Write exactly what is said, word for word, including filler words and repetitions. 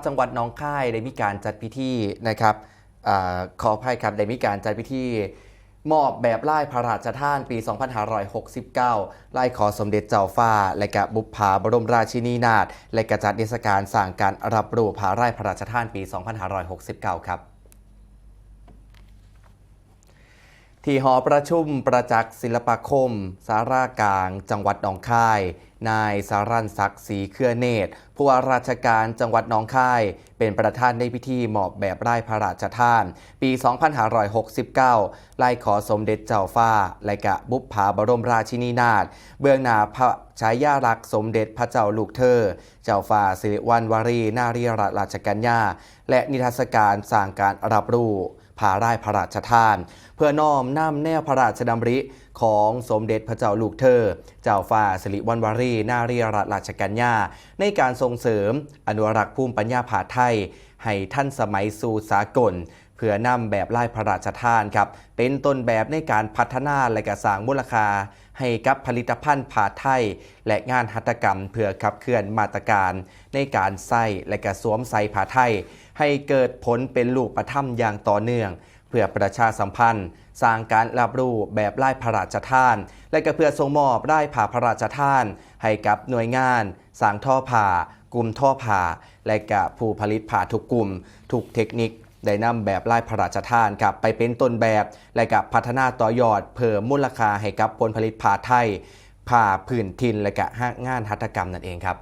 จังหวัดหนองคายได้มีการจัดพิธีนะครับ อ่า ขออภัยครับ ได้มีการจัดพิธีมอบแบบลายพระราชทานปี สองพันห้าร้อยหกสิบเก้า ลายขอสมเด็จเจ้าฟ้า และกะบุปผาบรมราชินีนาถ และกะจัดนิทรรศการสร้างการรับรู้ผ้าลายพระราชทานปี สองพันห้าร้อยหกสิบเก้า ครับ ที่หอประชุมประจักษ์ศิลปาคม ศาลากลาง จังหวัดหนองคาย นายสารันศักดิ์ ศรีเครือเนตร ผู้ว่าราชการจังหวัดหนองคาย เป็นประธานในพิธีมอบแบบลายพระราชทาน ปี สองพันห้าร้อยหกสิบเก้า ลายขอสมเด็จเจ้าฟ้า และกะบุปผาบรมราชินีนาถ เบื้องหน้าพระฉายาลักษณ์สมเด็จพระเจ้าลูกเธอ เจ้าฟ้าสิริวัณวรี นารีรัตนราชกัญญา และนิทรรศการสร้างการรับรู้ผ้าลายพระราชทาน เพื่อน้อมนำแนวพระราชดำริของสมเด็จพระเจ้าลูกเธอ เจ้าฟ้าสิริวัณวรี นารีรัตนราชกัญญา ในการส่งเสริมอนุรักษ์ภูมิปัญญาผ้าไทย ให้ทันสมัยสู่สากล เพื่อนำแบบลายพระราชทานครับ เป็นต้นแบบในการพัฒนาและกะสร้างมูลค่าให้กับผลิตภัณฑ์ผ้าไทย และงานหัตถกรรม เพื่อขับเคลื่อนมาตรการในการใส่และกะสวมใส่ผ้าไทย ให้เกิดผลเป็นรูปธรรมอย่างต่อเนื่อง เพื่อประชาสัมพันธ์ สร้างการรับรู้แบบลายพระราชทาน และกะเพื่อส่งมอบลายผ้าพระราชทาน ให้กับหน่วยงานสร้างทอผ้า กลุ่มทอผ้า และกะผู้ผลิตผ้าทุกกลุ่ม ทุกเทคนิค ได้นำแบบลายพระราชทานครับไปเป็นต้นแบบ และกะพัฒนาต่อยอดเพิ่มมูลค่าให้กับผลผลิตผ้าไทย ผ้าพื้นถิ่น และกะงานหัตถกรรมนั่นเองครับ